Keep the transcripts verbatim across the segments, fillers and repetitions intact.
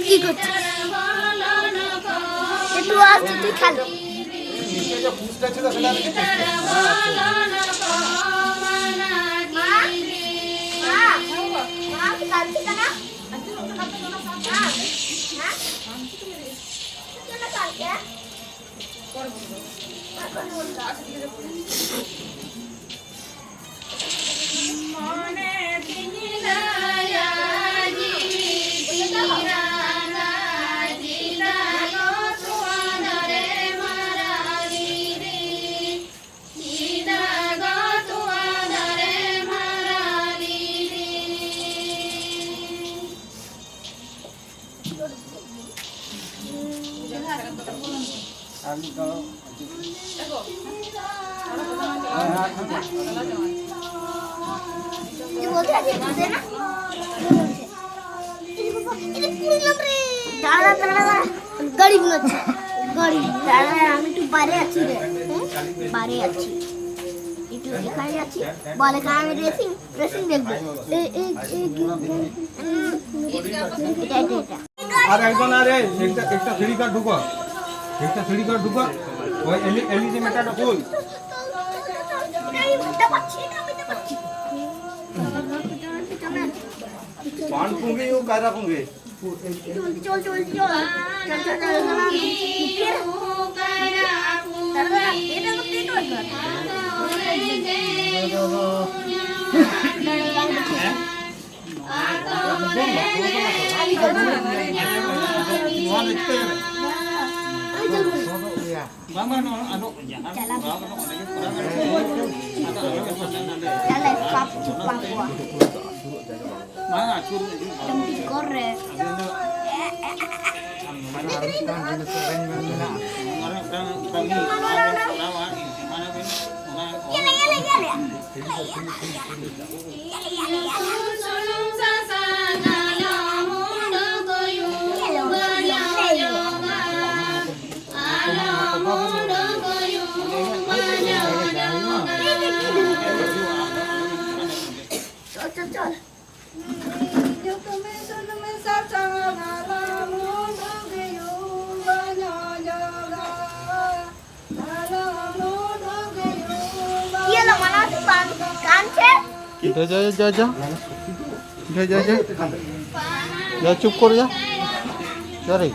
কি করছিস? একটু আস্তে তুই খেলো। মা, মা, মা, তুই কাঁদছিস কেন? মা, হ্যাঁ? তুই কেন কাঁদছিস? দাঁড়া, দাঁড়া, দাঁড়া। গাড়ি মনে হচ্ছে। গাড়ি। দাঁড়া, আমি একটু বাইরে আছি রে। হুম? বাইরে আছি। একটু এখানে আছি। বলে কি আমি রেসিং, রেসিং দেখবো। এই, এই, এই, এটা, এটা, এটা। আর একজন, আরে একটা, একটা সিঁড়ি কার ঢুকো, একটা সিঁড়ি কার ঢুকো। ওই এলি, এলিভেটরটা ফুল। पान पूंगी, वो कायरा पूंगी। চল, চল, চল, চল। চল, চল, চল, চল। ফির। দাঁড়া, এটা তো পেট ওঠে। ᱵᱟᱝ, ᱵᱟᱝ, ᱱᱚᱣᱟ ᱟᱫᱚ ᱡᱟᱦᱟᱸ ᱠᱚᱨᱟᱣ ᱜᱟᱱᱚᱜ ᱚᱸᱰᱮ ᱜᱮ ᱠᱚᱨᱟᱣ ᱜᱟᱱᱚᱜᱼᱟ᱾ ᱟᱫᱚ ᱟᱞᱚ ᱜᱮ ᱦᱟᱸᱰᱮ ᱱᱟᱰᱮ᱾ ᱪᱟᱞᱟᱜ ᱯᱟᱯ ᱪᱩᱯᱟ ᱠᱚᱣᱟ᱾ ᱵᱟᱝ, ᱟᱹᱪᱩᱨ ᱦᱤᱡᱩᱜ ᱵᱟᱝ᱾ ᱰᱟᱹᱝᱨᱤ ᱜᱚᱨ ᱨᱮ᱾ ᱟᱫᱚ ᱤᱧ ᱫᱚ ᱢᱟᱨᱟᱝ ᱢᱤᱫᱴᱟᱝ ᱡᱤᱱᱤᱥ ᱨᱮᱧ ᱢᱮᱱ ᱢᱮᱱᱟᱜᱼᱟ᱾ ᱢᱟᱨᱟᱝ ᱢᱤᱫᱴᱟᱝ ᱠᱟᱹᱢᱤ ᱱᱚᱣᱟ ᱜᱮ ᱠᱚᱨᱟᱣᱟ᱾ ᱪᱚᱞ, ᱪᱚᱞ, ᱪᱚᱞ᱾ ᱤᱭᱟᱹ ᱞᱟ ᱢᱟᱞᱟ ᱥᱮ ᱵᱟᱝ? ᱠᱟᱱ ᱥᱮ? ᱡᱟ, ᱡᱟ, ᱡᱟ, ᱡᱟ। ᱡᱟ, ᱡᱟ, ᱡᱟ। ᱡᱟ, ᱪᱩᱯ ᱠᱚᱨ ᱡᱟ। ᱡᱟ ᱨᱮ।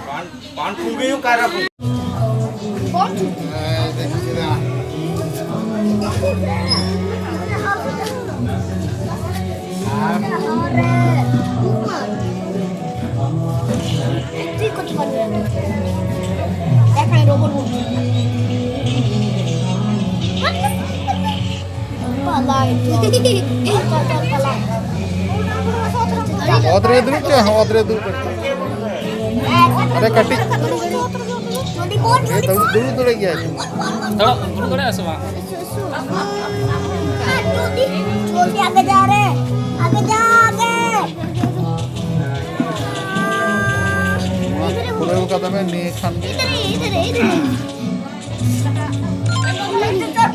ᱚᱛ ᱨᱮ ᱫᱩᱲᱩᱵ ᱯᱮ, ᱚᱛ ᱨᱮ ᱫᱩᱲᱩᱵ ᱯᱮ᱾ ᱟᱨᱮ ᱠᱟᱹᱴᱤᱡ᱾ ᱮ, ᱫᱩᱲᱩᱵ, ᱫᱩᱲᱩᱵ ᱫᱟᱲᱮ ᱜᱮᱭᱟ᱾ ᱛᱷᱚᱲᱟ ᱫᱩᱲᱩᱵ ᱫᱟᱲᱮᱭᱟᱜᱼᱟ ᱥᱮ ᱵᱟᱝ? ᱡᱚᱞᱫᱤ ᱟᱜᱮ ᱡᱟ ᱨᱮ, ᱟᱜᱮ ᱡᱟ, ᱟᱜᱮ᱾ ᱱᱚᱣᱟ ᱯᱩᱨᱟᱹᱣ ᱠᱟᱛᱮ ᱢᱮ, ᱱᱤᱭᱟᱹ ᱠᱷᱟᱱ ᱜᱮ᱾ ᱤᱫᱷᱟᱨ, ᱤᱫᱷᱟᱨ, ᱤᱫᱷᱟᱨ᱾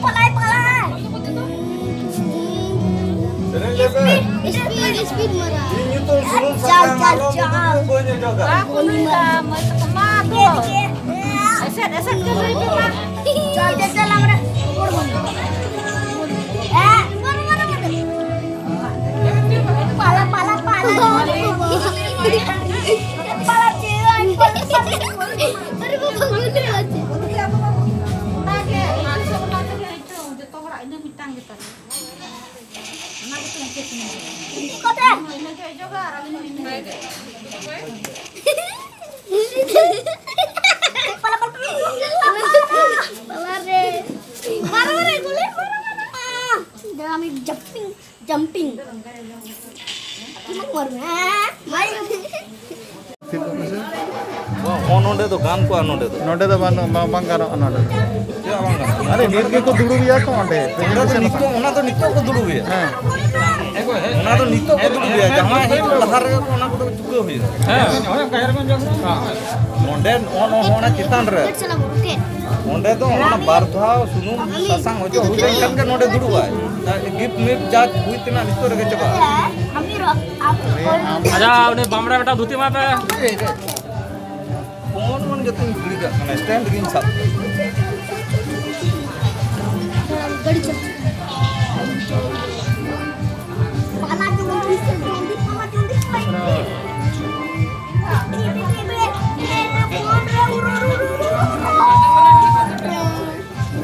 ᱯᱟᱞᱟᱭ, ᱯᱟᱞᱟᱭ᱾ ᱥᱯᱤᱰ, ᱥᱯᱤᱰ, ᱥᱯᱤᱰ ᱢᱟᱨᱟ᱾ ᱪᱟᱞ, ᱪᱟᱞ, ᱪᱟᱞ᱾ ᱵᱟᱠᱚ ᱞᱟᱹᱭᱫᱟ, ᱢᱟᱹᱭ ᱛᱟᱠᱚ ᱢᱟ ᱫᱚ᱾ ᱮᱥᱮᱫ, ᱮᱥᱮᱫ ᱠᱚ ᱞᱟᱹᱭ ᱯᱮ ᱢᱟ᱾ ᱪᱟᱞ, ᱪᱟᱞ, ᱪᱟᱞ, ᱟᱢᱨᱮ᱾ ᱮ, ᱢᱟᱨᱟ, ᱢᱟᱨᱟ, ᱢᱟᱨᱟ᱾ ᱯᱟᱞᱟ, ᱯᱟᱞᱟ, ᱯᱟᱞᱟ᱾ ᱯᱟᱞᱟ ᱪᱮᱫ? ᱟᱨᱮ ᱵᱟᱵᱟ, ᱢᱟᱱᱮ ᱟᱪᱪᱷᱟ᱾ ᱚᱱᱟᱜᱮ, ᱚᱱᱟ ᱛᱮᱜᱮ ᱡᱚᱛᱚ ᱦᱚᱲᱟᱜ ᱤᱱᱟᱹ ᱢᱤᱫᱴᱟᱝ ᱜᱮᱛᱟ ᱞᱮᱭᱟ᱾ ᱚᱱᱟ ᱜᱮᱛᱚ ᱤᱧ ᱪᱮᱫ ᱤᱧ ᱢᱮᱱᱟ᱾ ᱠᱚᱛᱮ? ᱤᱧ ᱦᱚᱸ ᱤᱱᱟᱹ ᱜᱮ ᱡᱚᱜᱟ ᱟᱨ ᱟᱹᱞᱤᱧ ᱦᱚᱸ ᱤᱱᱟᱹ ᱜᱮ᱾ ᱯᱟᱞᱟ, ᱯᱟᱞᱟ, ᱯᱟᱞᱟ, ᱯᱟᱞᱟ᱾ ᱯᱟᱞᱟ ᱨᱮ᱾ ᱢᱟᱨᱟ, ᱢᱟᱨᱟ, ᱵᱚᱞᱮ, ᱢᱟᱨᱟ, ᱢᱟᱨᱟ᱾ ᱫᱟᱫᱟ, ᱟᱢ ᱡᱟᱢᱯᱤᱝ, ᱡᱟᱢᱯᱤᱝ᱾ ᱢᱟᱨ ᱢᱮ᱾ ᱢᱟᱨ ᱢᱮ᱾ ᱪᱮᱫ ᱠᱚ ᱯᱮᱥᱮ? ᱵᱟᱝ, ᱦᱚᱸ, ᱱᱚᱰᱮ ᱫᱚ ᱜᱟᱱ ᱠᱚᱜᱼᱟ, ᱱᱚᱰᱮ ᱫᱚ᱾ ᱱᱚᱰᱮ ᱫᱚ ᱵᱟᱝ, ᱵᱟᱝ, ᱵᱟᱝ ᱜᱟᱱᱚᱜᱼᱟ ᱱᱚᱰᱮ ᱫᱚ᱾ ᱪᱮᱫᱟᱜ ᱵᱟᱝ ᱜᱟᱱᱚᱜᱼᱟ? ᱟᱨᱮ, ᱱᱤᱛ ᱜᱮᱠᱚ ᱫᱩᱲᱩᱵ ᱮᱭᱟ ᱠᱚ ᱚᱸᱰᱮ᱾ ᱚᱸᱰᱮ ᱫᱚ ᱱᱤᱛᱚᱜ, ᱚᱱᱟ ᱫᱚ ᱱᱤᱛᱚᱜ ᱠᱚ ᱫᱩᱲᱩᱵ ᱮᱭᱟ᱾ ᱦᱮᱸ᱾ ᱚᱱᱟ ᱫᱚ ᱱᱤᱛᱚᱜ ᱠᱚ ᱫᱩᱲᱩᱵ ᱮᱭᱟ᱾ ᱡᱟᱦᱟᱸᱭ ᱦᱤᱡᱩᱜ ᱞᱟᱦᱟ ᱨᱮᱜᱮ ᱠᱚ ᱚᱱᱟ ᱠᱚᱫᱚ ᱪᱩᱠᱟᱹᱣ ᱦᱩᱭᱩᱜᱼᱟ᱾ ᱦᱮᱸ, ᱦᱚᱸᱜᱼᱚᱭ ᱚᱱᱠᱟ ᱦᱮᱨ ᱵᱮᱱ ᱡᱚᱢ ᱠᱟᱱᱟ᱾ ᱱᱚᱰᱮ, ᱱᱚᱜᱼᱚ, ᱱᱚᱜᱼᱚ, ᱚᱱᱟ ᱪᱮᱛᱟᱱ ᱨᱮ᱾ ᱚᱸᱰᱮ ᱫᱚ ᱚᱱᱟ ᱵᱟᱨ ᱫᱷᱟᱣ ᱥᱩᱱᱩᱢ ᱥᱟᱥᱟᱝ ᱚᱡᱚᱜ ᱦᱩᱭ ᱞᱮᱱᱠᱷᱟᱱ ᱜᱮ ᱱᱚᱰᱮ ᱫᱩᱲᱩᱵᱼᱟᱭ᱾ ᱜᱤᱯᱷᱴ ᱢᱤᱯᱴ ᱡᱟ ᱦᱩᱭ ᱛᱮᱱᱟᱜ ᱱᱤᱛᱚᱜ ᱨᱮᱜᱮ ᱪᱟᱵᱟᱜᱼᱟ᱾ ᱟᱪᱪᱷᱟ, ᱩᱱᱤ ᱵᱟᱢᱲᱟ ᱢᱤᱫᱴᱟᱝ ᱫᱷᱩᱛᱤ ᱮᱢᱟᱭ ᱯᱮ᱾ ᱯᱷᱳᱱ ᱢᱳᱱ ᱡᱚᱛᱚᱧ ᱜᱤᱰᱤ ᱠᱟᱜ ᱠᱟᱱᱟ, ᱥᱴᱮᱱᱰ ᱜᱤᱧ ᱥᱟᱵ ᱠᱟᱜ᱾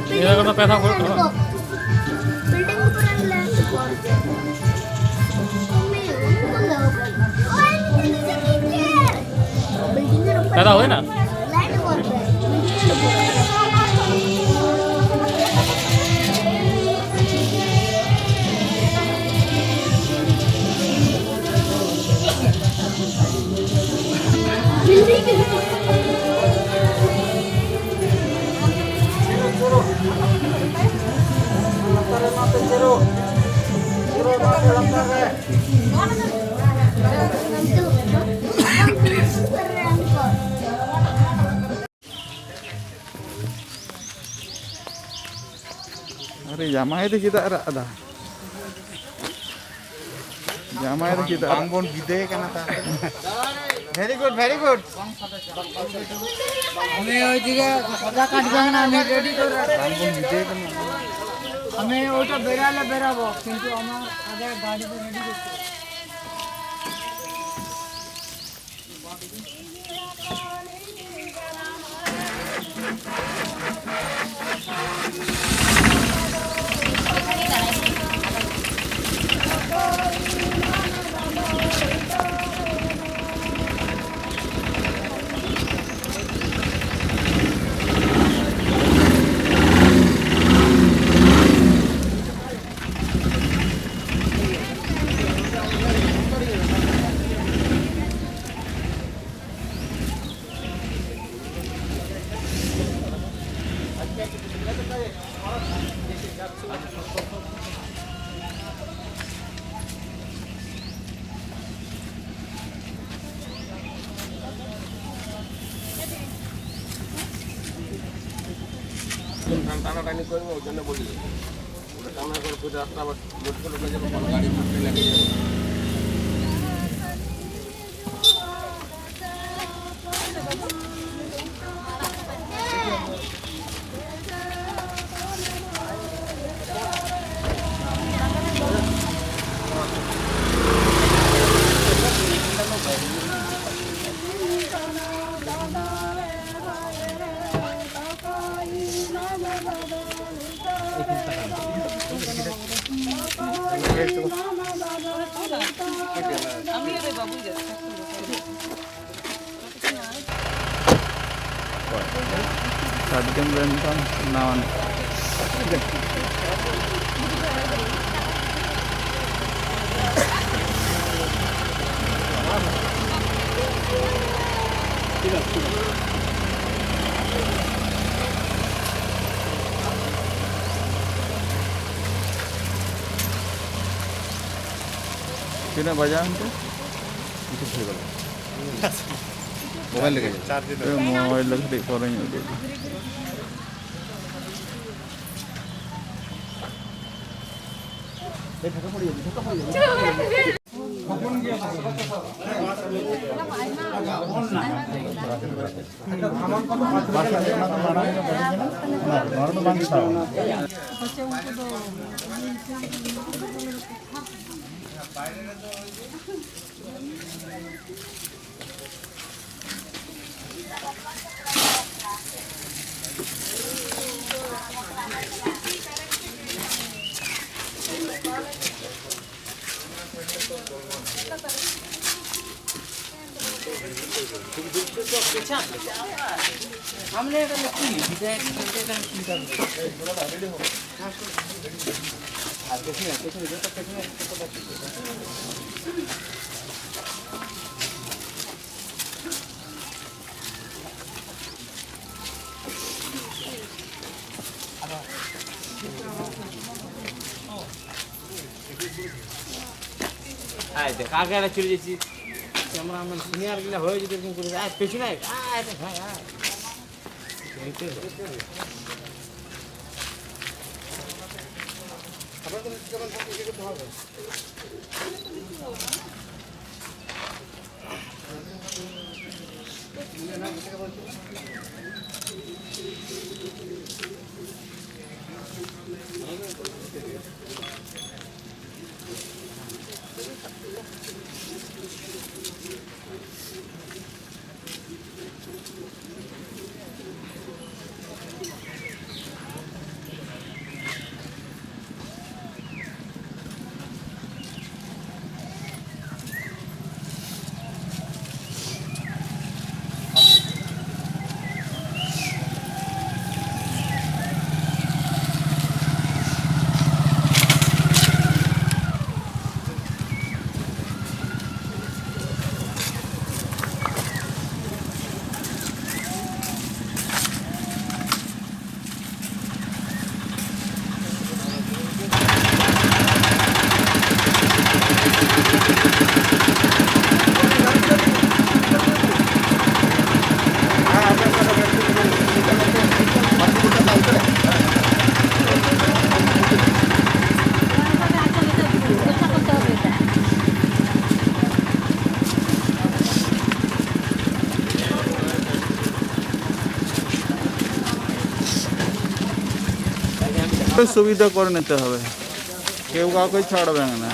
ᱱᱤᱭᱟᱹ ᱠᱚᱫᱚ ᱯᱮ ᱫᱷᱟᱣ ᱦᱩᱭᱩᱜ ᱛᱟᱢᱟ? ᱯᱮ ᱫᱷᱟᱣ ᱦᱩᱭᱱᱟ? ᱟᱨᱮ ᱡᱟᱢᱟᱭ ᱫᱚ ᱪᱮᱫᱟᱜ ᱨᱟᱜ ᱮᱫᱟ? ᱡᱟᱢᱟᱭ ᱫᱚ ᱪᱮᱫᱟᱜ ᱨᱟᱜ? ᱵᱟᱝ ᱵᱚᱱ ᱵᱤᱫᱟᱹᱭ ᱠᱟᱱᱟ ᱛᱟᱦᱞᱮ᱾ Very good, very good. আমি ওইদিকে সাদা কাঠ বাংলা আমি রেডি করে রাখি। আমি ওইটা বেরালে বেরাবো, কিন্তু আমার আগে গাড়িতে রেডি করতে হবে। টানাটানি করবো, ওই জন্য বলি। ওটা টানা করে ফিরে রাস্তা আবার মোটর সাইকেল যাবো, কোনো গাড়ি থাকতে লাগে। ᱥᱟᱨᱡᱚᱢ ᱨᱮᱱ ᱫᱚ ᱱᱟᱣᱟ ᱱᱟᱜ᱾ ᱛᱤᱱᱟᱹᱜ ᱵᱟᱡᱟᱣ ᱮᱱᱛᱮ? ᱢᱳᱵᱟᱭᱤᱞ ᱨᱮᱜᱮ᱾ ᱢᱳᱵᱟᱭᱤᱞ ᱫᱚ ᱠᱟᱹᱴᱤᱡ ᱯᱚᱨᱮᱧ ᱩᱰᱩᱠᱟ᱾ আয় দেখ, আগে একটা চলে যাচ্ছি। ক্যামেরাম্যান সিনিয়র গুলা হয়ে যদি এরকম করে, আয়, পেছনে আয়, আয়, আয়, আয়, আয়। সুবিধা করে নিতে হবে, কেউ কাউকে ছাড়বে না।